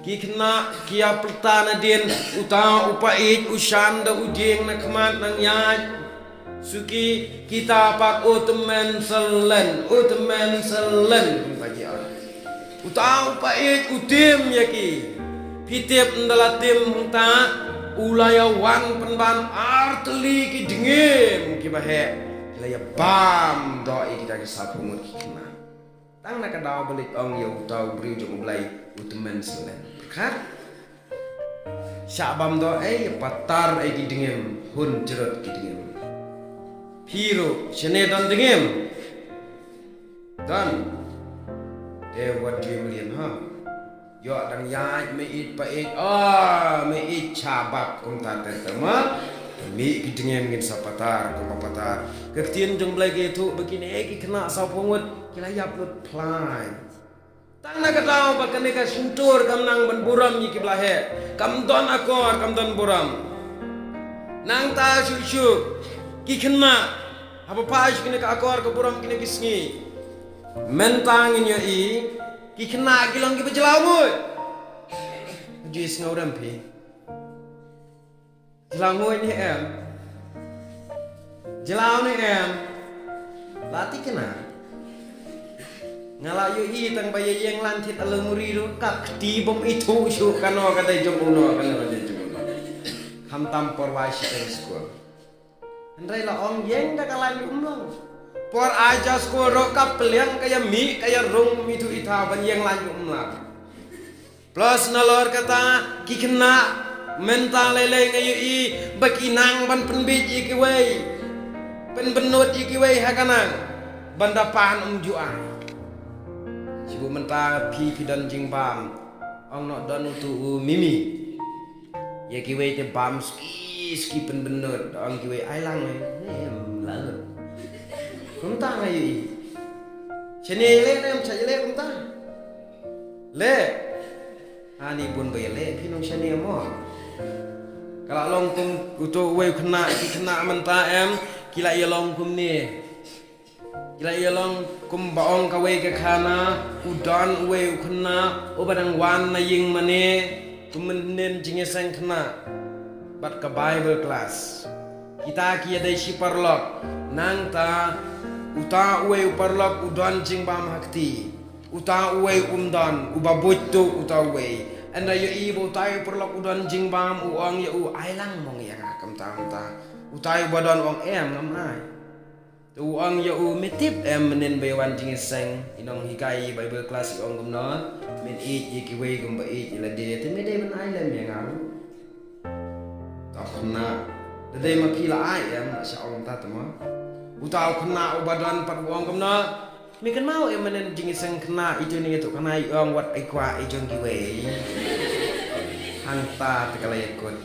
Ki khynnah ki ïa pyrta nadien, uta u paieit u shan da u jieng na khmat nang ïaid. Suki kita pat u tymmen syllen, u tymmen syllen, kumta ki ong. Uta u paieit u tim ïa ki. Phi tip ynda la tim hangta, u la ïa wan pynban ar tylli ki dngiem kiba heh. Ki la ïa bam doh ïa kita ki sawphew ngut ki khynnah. Tang na ka daw ba leit ong ïa uta u briew jong U Blei, u tymmen syllen. Pyrkhat. Shah bam doh ei, patar ei ki dngiem, hun jrut ki dngiem. Phi ruh shane don dngiem. Don. Eh, wat ju mlien ha. Ïoh dang ïaid me ïeit pa ïeit. Ah, me ïeit shabab kumta te te ma. Mih ki dngem ngin sa patar kumba patar. Ka ktien jong Blei ka ïathuh ba kine ki khynnah sawphew ngut ki la ïap lut phlai. Tang na ka daw ba kane ka shyntur kam nang ban burom ïa kiba la heh. Kam don akor, kam don burom. Nangta shuh shuh ki khynnah haba phai sha kine ka akor ka burom kine ki sngi. Mynta ngin ïohi ki khynnah ki long kiba jyllaw nguid. Ju sngew rem phi. Jyllaw nguid ne em? Jyllaw ne em? La thikna. Nga la ïohi tang ba ïa ïeng lan thied ha longri ruh ka kti bym ithuh shuh kano ka dei jong uno kano ka dei jong uno. Khamtam por wai shiteng skul. Hynrei la ong ïeng da ka lain ruh ym long. Por ai ja skul ruh ka pliang ka ïa mih ka ïa rung ym ithuh ithaw ban ïeng lain ruh ym lah. Plus nalor kata ki khynnah mynta lei lei nga ïohi ba ki nang ban pynbeit ïa kiwei. Pynbynnud ïa kiwei ha ka nang ban da pan ym ju ai. Shu mynta phi phi don jingbam. Ong noh don utu u mimi. Ïa kiwei te bam ski ski pynbynnud. Ong kiwei ai lang ne. Ne em la lut. Kumta nga ïohi. Shane leh ne em shane leh kumta. Leh. Ani bun ba ïaleh phi nong shane mo. Ka la long kum uto uwei u khynnah ki khynnah mynta em ki la ïa long kumne. Ki la ïa long kumba ong kawei ka khana u don uwei u khynnah uba dang wan na ïing mane kum mynhynnin jingïaseng khynnah bad ka Bible class. Kita ki ïa dei shi paralok nangta uta uwei u paralok u don jingbam ha kti. Uta uwei um don, uba buit tu uta uwei. Ynda ïohi ba utai u paralok u don jingbam u ong ïa u ai lang mong ïa nga kumta kumta. Utai uba don u ong em ngam ai. Te u ong ïa u me tip em mynnin ba ïa wan jingïaseng i nonghikai Bible class i ong kumno. Men ïeit ïa kiwei kumba ïeit ïa lade te me dei ban ai lem ïa nga ruh. Uta u khynnah. Da dei ma phi la ai em la sha ong ta te ma. Uta u khynnah uba don pat u ong kumno. Me kynmaw em mynnin jingïaseng khynnah itu ne itu khynnah i ong wat ai kwah i jong kiwei. Hangta te ka la ïakut.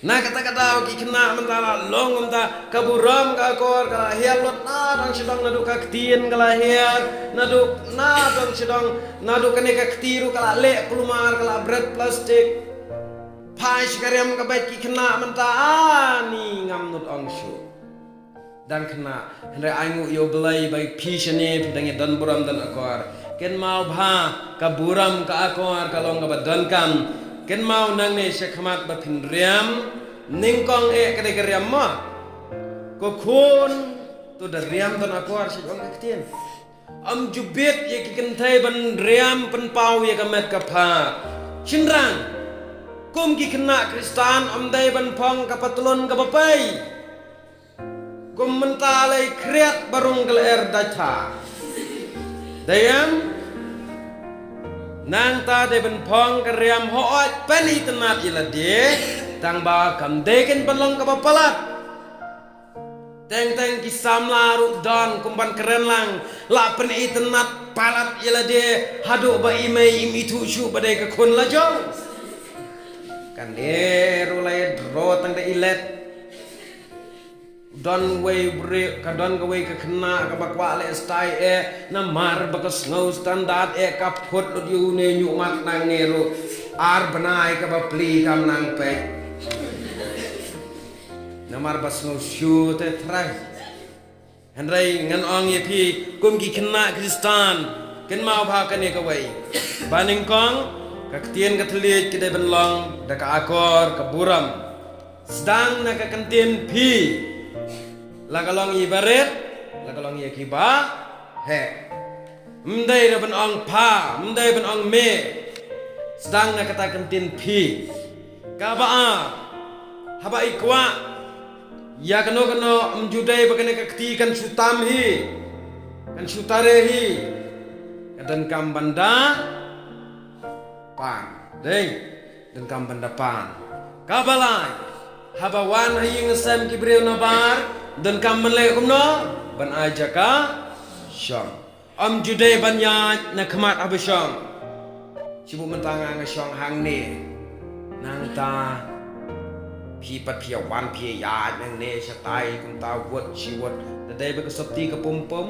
Na kata ka daw ki khynnah mynta la long mynta ka burom ka akor ka la hiar lut na dong sha dong naduh ka ktien ka la hiar naduh na dong sha dong naduh kane ka kti ruh ka la leh kulmar ka la bret plastik. Phai sha ka riam ka beit ki khynnah mynta ani ngam nud ong shuh. Dang khynnah, hynrei ai nguh ïa U Blei ba phi shane phi dang ïa don burom don akor. Kynmaw bha ka burom ka akor ka long kaba donkam. Kynmaw nangne sha khmat ba phin riam nyngkong eh ka dei ka riam mo. Ko khun to da riam don akor sha ong ka ktien. Ym ju bit ïa ki kynthei ban riam pynpaw ïa ka met ka phad. Shynrang kum ki khynnah Khristan ym dei ban phong ka patlun kaba pei. Kum mynta lei khriat ba rung ka lyer dait tha. Dei em? Nangta dei ban phong ka riam hooid pynitynnat ïa lade tang ba kam dei kan ban long kaba palat. Teng teng ki samla ruh don kum ban kren lang la pynitynnat palat ïa lade haduh ba i mei im ithuh shuh ba dei ka khun la jong. Kane ruh la ïa dro tang da i let. Don wei briew ka don kawei ka khynnah kaba kwah leh stai eh namar ba ka sngew standard eh ka phut lut ïa une ñiuh mat nangne ruh ar bnai kaba pli kam nang peit. Namar ba sngew shu te trai. Hynrei ngan ong ïa phi kum ki khynnah Khristan kynmaw bha kane kawei. Ba nyngkong ka ktien ka thylliej ka dei ban long da ka akor ka burom. Sdang na ka kyntien phi. La ka long ïa barit, la ka long ïa kiba heh. Ym dei ruh ban ong pha, ym dei ban ong me. Sdang na kata kyntien phi. Kaba ar, haba i kwah ïa kano kano ym ju dei ba kane ka kti kan shu tam hi. Kan shu tare hi. Ka donkam ban da pan. Dei. Donkam ban da pan. Kaba lai. Haba wan ha ïing ha sem ki briew nabar donkam ban leh kumno? Ban ai jaka shong. Ym ju dei ban ïaid na khmat haba shong. Shu buh mynta nga nga shong hangne. Nangta phi pat phi ïa wan phi ïa ïaid nangne shatai kumta wut shi wut. Da dei ba ka sopti ka pum pum.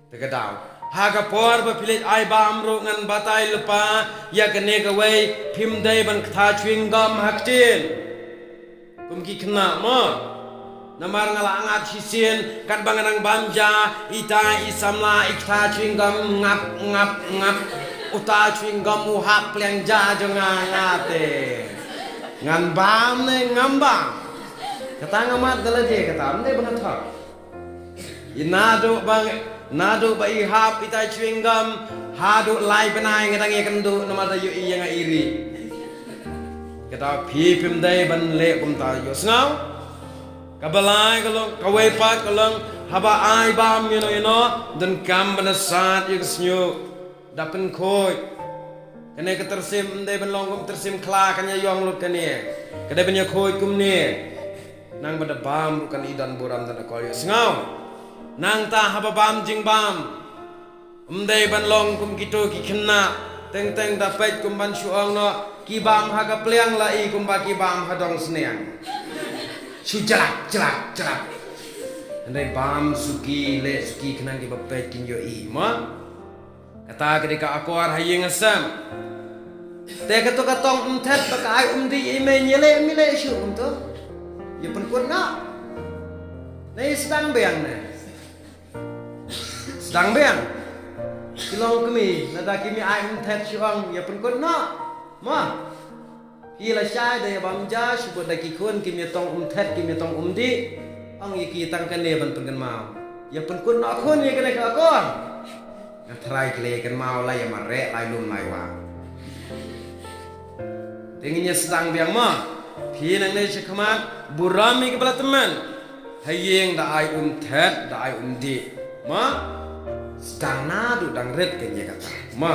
Te ka daw. Ha ka por ba phi leit ai bam ruh ngan batai lypa ïa kane kawei phim dei ban ktha chewing gum ha ktien. Kum ki khynnah mo. Namar nga la ngat shisien katba nga nang bam ja ita i samla i ktha chewing gum ngap ngap ngap. Uta chewing gum u hap pliang ja jong nga nga te. Ngan bam ne ngam bam. Kata nga mat da la je kata ym dei ba nga thok. I naduh ba naduh ba i hap ita chewing gum haduh lai bnai nga dang ïakynduh namar da ïohi ïa nga iri. Kata phi phim dei ban leh kumta ïohsngew. Kaba lai ka long kawei pat ka long haba ai bam ïano ïano donkam ban da sat ïa ka shñiuh. Da pynkhuid. Kane ka tyrsim ym dei ban long kum tyrsim khla kan ïa ïong lut kane. Ka dei ban ïa khuid kumne. Nang ba da bam ruh kan i don burom don akor ïohsngew. Nangta haba bam jingbam. Ym dei ban long kum kito ki khynnah. Teng teng da peit kum ban shu ong noh ki bam ha ka pliang la i kumba ki bam ha dong sniang. Shu jlak jlak jlak. Hynrei bam suki leh suki khnang kiba peit kin ïohi mo. Kata ka dei ka akor ha ïing ha sem. Te kato ka tong umthet ba ka ai umdih ïa i mei, ïa leh mi leh shuh kumto. Ïa pynkut noh. Nai sdang biang ne. Sdang biang. Ki long kmie, lada ki mei ai umthet shu ong ïa pynkut noh. Mo. Ki la shai da ïa bam ja, shu bud da ki khun, ki mei tong umthet, ki mei tong umdih. Ong ïa ki tang kane ban pynkynmaw. Ïa pynkut noh khun ïa kane ka akor. Nga tharai ki la ïa kynmaw la ïa mareh la ïa lum la ïa wah. Te ngin ïa sdang biang mo. Phi nangne sha khmat, burom ïa ki ba la tymmen. Ha ïing da ai umthet, da ai umdih. Mo? Sdang naduh dang rit kan ïa kata. Mo?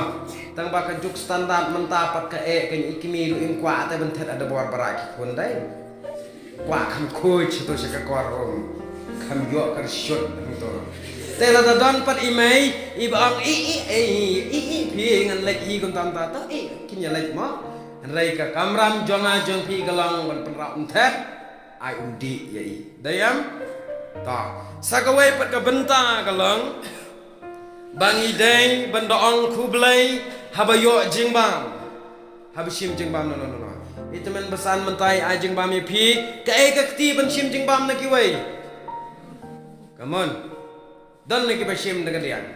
Tang ba ka juk standard mynta pat ka eh kan i kmie ruh in kwah te ban thet ha da bor barai ki khun dei. Kwah kham khuid shato sha ka kor um. Kham ïoh ka rshut hangto. Te lada don pat i mei i ba ong i i i i i phi ngan leit hi kumta kumta to i kin ïa leit mo. Hynrei ka kamram jong nga jong phi ka long ban pynrah umthet. Ai umdih ïa i. Dei em? Ta. Sa kawei pat ka bynta ka long. Ba ngi dei ban da ong khublei haba ïoh jingbam. Haba shim jingbam no no no no. I tymmen basan mynta i ai jingbam ïa phi. Kaei ka kti ban shim jingbam na kiwei. Come on. Don na kiba shim da ka diang.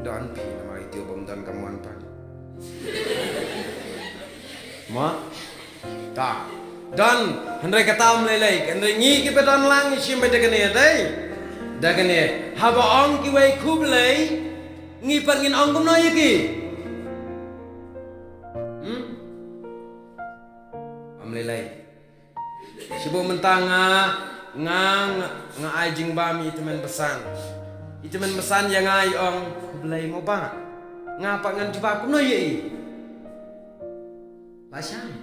Don phi namar ïa tio bym don ka mon pat. Mo? Ta. Don, hynrei kata ym lei lei, hynrei ngi kiba don lang ngi shim beit da kane dei. Da kane, haba ong kiwei khublei, ngi pat ngin ong kumno ïa ki? Hmm? Ym lei lei. Shibun mynta nga, nga, nga, nga ai jingbam ïa i tymmen basan. I tymmen basan ïa nga i ong, khublei mo bah. Nga pat ngan jubab kumno ïa i? Ba shai.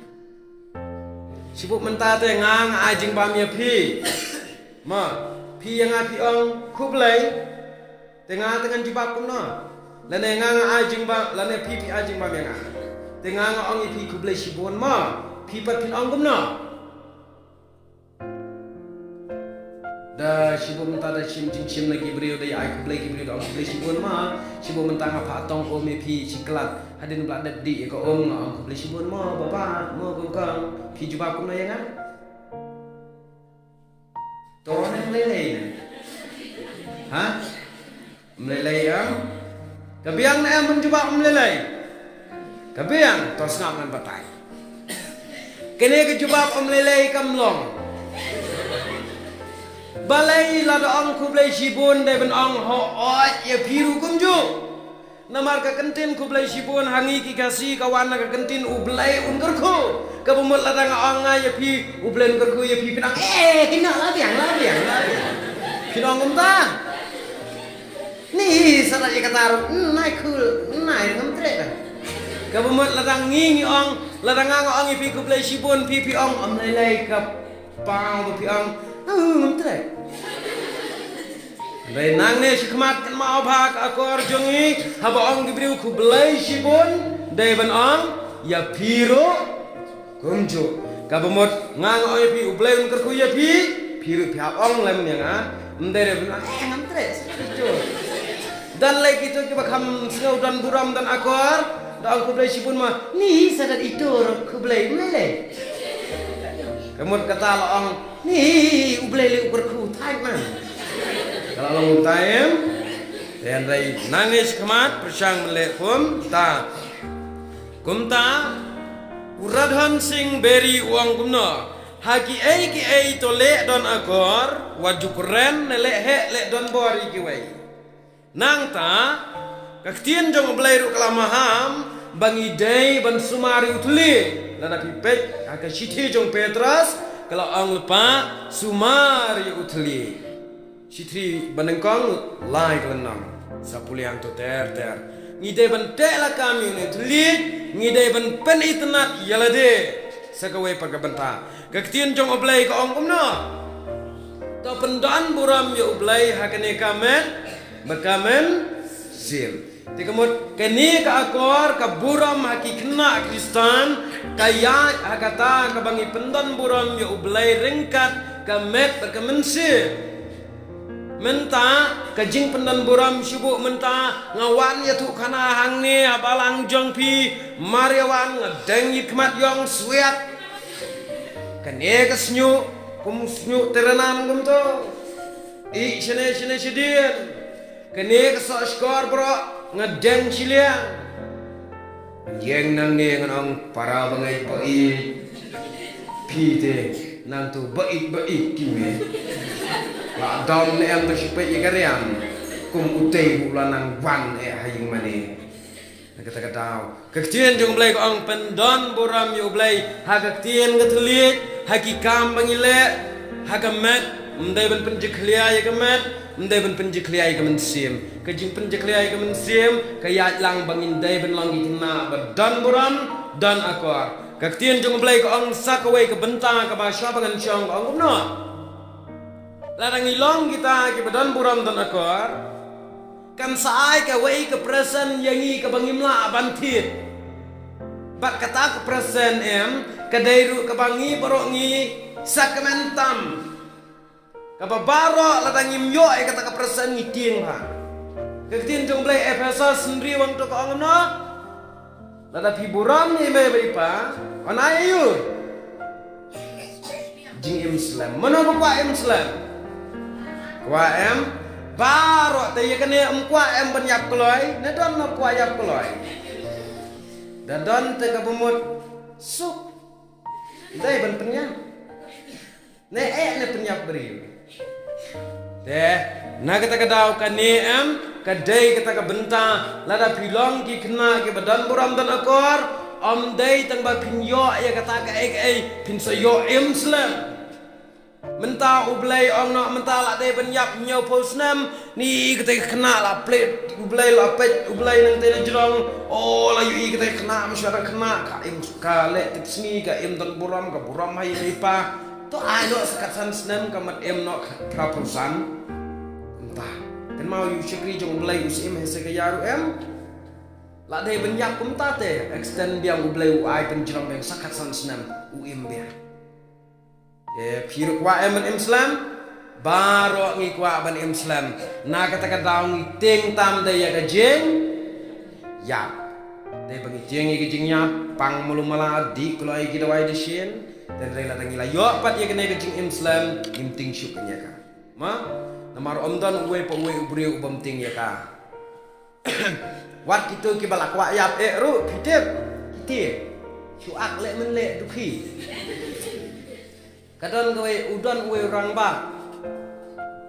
Shibun mynta te nga, nga ai jingbam ïa phi. Ma, phi ïa nga phi ong, khublei. Te nga te ngan jubab kumno? Lane nga nga ai jingbam, lane phi phi ai jingbam ïa nga. Te nga nga ong ïa phi khublei shibun ma, phi pat phin ong kumno? Da shibun mynta da shim jingshim na ki briew da ïa ai khublei ki briew da ong khublei shibun ma, shibun mynta nga phah tong um ïa phi shi klat. Hadien ba la dep dih ïa ka um nga ong khublei shibun ma, baba, ma kong kong. Phi jubab kumno ïa nga? To ne ym lei lei ne. Ha? Ym lei lei em? Ka biang ne em ban jubab ym lei lei? Ka biang, to sngap ngan batai. Kane ka jubab ym lei lei kam long. Balei lada ong khublei shibun dei ban ong hooid ïa phi ruh kumjuh. Namar ka kyntien khublei shibun ha ngi ki Khasi ka wan na ka kyntien U Blei un kyrkhu. Kaba mut lada nga ong nga ïa phi U Blei un kyrkhu ïa phi phin ong eh kine la biang la biang la biang. Phin ong kumta. Ni hi sa da ïa kata ruh nai khul nai ngam treh ka. Kaba mut lada ngi ngi ong lada nga nga ong ïa phi khublei shibun phi phi ong ym lei lei ka paw ba phi ong ngam treh. Dei nangne shakhmat kynmaw bha ka akor jong ngi, haba ong ki briew khublei shibun, dei ban ong ïa phi ruh kumjuh. Kaba mut nga nga ong ïa phi, U Blei un kyrkhu ïa phi, phi ruh phi hap ong lem ïa nga. Ym dei ban ong, eh, ngam treh, sa dei ito. Don lei kito kiba kham sngew don burom don akor, da ong khublei shibun ma, ni sa dei ito ruh khublei, ym lei lei. Ka mut kata la ong, ni U Blei lei u kyrkhu, thait man. Ka la long kumta em. Te hynrei nangne shakhmat pyrshang ban leh kumta. Kumta, u Radhon Singh Beri u ong kumno, ha kiei kiei to leh don akor, wat ju kren ne leh heh leh donbor ïa kiwei. Nangta, ka ktien jong U Blei ruh ka la maham, ba ngi dei ban sumar ïa u thylliej. Lada phi peit ha ka shithi jong u Petros, ka la ong lypa, sumar ïa u thylliej. Shithi banyngkong, lai ka lynnong. Sa pule hangto ter ter. Ngi dei ban teh lakam ïa une u thylliej, ngi dei ban pynitynnad ïa lade. Sa kawei pat ka bynta. Ka ktien jong U Blei ka ong kumno. To pyndon burom ïa U Blei ha kane ka met bad ka mynsiem. Te ka mut kane ka akor ka burom ha ki khynnah Khristan, ka ïaid ha kata kaba ngi pyndon burom ïa U Blei ryngkat ka met bad ka mynsiem. Mynta ka jingpyndon burom shu buh mynta, nga wan ïathuh khana hangne ha balang jong phi, mar ïa wan nga deng ïa khmat ïong swiat. Kane ka shñiuh kum shñiuh tyranan kumto. Ih shane shane shadien. Kane ka soh shkor bro, nga deng shiliang. Ïeng nangne ngan ong para bangeit ba ïeit. Phi te nangto ba ïeit ba ïeit ki me. La dom ne em to shu peit ïa ka riam. Kum utei u la nang wan eh ha ïing mane. Na kata ka daw ka ktien jong U Blei ka ong pyndon burom ïa U Blei ha ka ktien ka thylliej, ha ki kam ba ngi leh, ha ka met, ym dei ban pynjakhlia ïa ka met, ym dei ban pynjakhlia ïa ka mynsiem. Ka jingpynjakhlia ïa ka mynsiem ka ïaid lang ba ngin dei ban long ki khynnah ba don burom, don akor. Ka ktien jong U Blei ka ong sa kawei ka bynta kaba shwa ba ngan shong ka ong kumno. Lada ngi long kita kiba don burom don akor, kan sa ai kawei ka present ïa ngi kaba ngim lah ban thied. Bad kata ka present em, ka dei ruh kaba ngi baroh ngi sa kmen tam. Kaba baroh lada ngim ïoh ïa kata ka present ngi tieng bha. Ka ktien jong U Blei Ephesos hynriew hangto ka ong kumno. Lada phi burom ïa i mei bad i pa, yn ai ïa u jingim slem. Mano ba kwah im slem? Kwah em baroh te ïa kane, ym kwah em ban ïap kloi, ne don no kwah ïap kloi? Da don te kaba mut suk. Dei ban pynïap. Ne eh ne pynïap briew. Te na kata ka daw kane em, ka dei kata ka bynta, lada phi long ki khynnah kiba don burom don akor, ym dei tang ba phin ïoh ïa kata kaei kaei, phin sa ïoh im slem. Mynta U Blei ong noh mynta la dei ban ïap hynñiewphew snem, ni kata ka khynnah la plie U Blei, la peit U Blei nangta na jrong. O la ïohi kata ka khynnah, mynshuwa ka khynnah ka im, ka leh tipsngi, ka im don burom, ka burom ha i mei i pa. To ai noh sa khatsan snem ka mat im noh phraphew san. Mynta kynmaw ïa u shakri jong U Blei u sa im hynrei ka ïa ruh em. La dei ban ïap kumta te extend biang, U Blei u ai pynjrong biang sa khatsan snem u im biang. Te phi ruh kwah em ban im slem? Baroh ngi kwah ban im slem. Na kata ka daw ngi tieng tam da ïa ka jingïap. Dei ba ngi tieng ïa ka jingïap, pang malu mala, dih kloi ki dawai dashin. Te hynrei lada ngi la ïoh pat ïa kane ka jingim slem, ngim tieng shuh ïa ka. Ma, namar ym don uwei pa uwei u briew u bym tieng ïa ka. Wat kito kiba la kwah ïap eh ruh, phi tip, kito shu ak leh men leh dukhi. Ka don kawei, u don uwei u rangbah.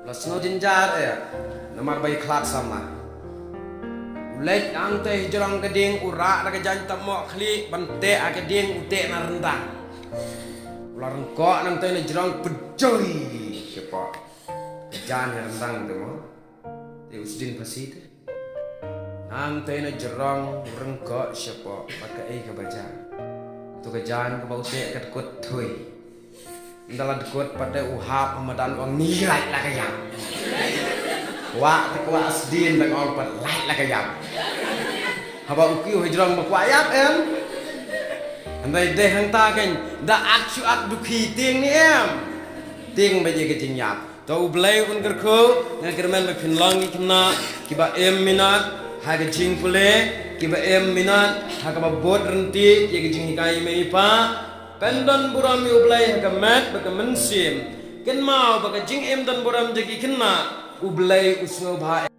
La sngew jynjar eh, namar ba ïakhlad samla. U leit hangtei jrong ka dieng, u rah da ka jaiñ tap mohkhlieh ban teh ha ka dieng, u teh na ryndang. U la ryngkoh nangtei na jrong, pyrjoi shapoh. Ka jaiñ ha ryndang te mo. Te u sdien phasi te. Nangtei na jrong ryngkoh shapoh bad kaei kaba jia. To ka jaiñ kaba u teh ka dkut thui. Ynda la dkut pat te u hap ha madan, u ong, ni lait la ka ïap. Kwah te kwah sdien, dang ong pat lait la ka ïap. Haba u kiew hajrong ba kwah ïap em. Hynrei dei hangta kein, da ak shu ak dukhi tieng ne em. Tieng ba ïa ka jingïap. To U Blei un kyrkhu, nga kyrmen ba phin long ki khynnah kiba im minot ha ka jingpule, kiba im minot ha kaba bud ryntih ïa ka jinghikai i mei i pa. Pyndon burom ïa U Blei ha ka met bad ka mynsiem. Kynmaw ba ka jingim don burom jong ki khynnah, U Blei u sngewbha.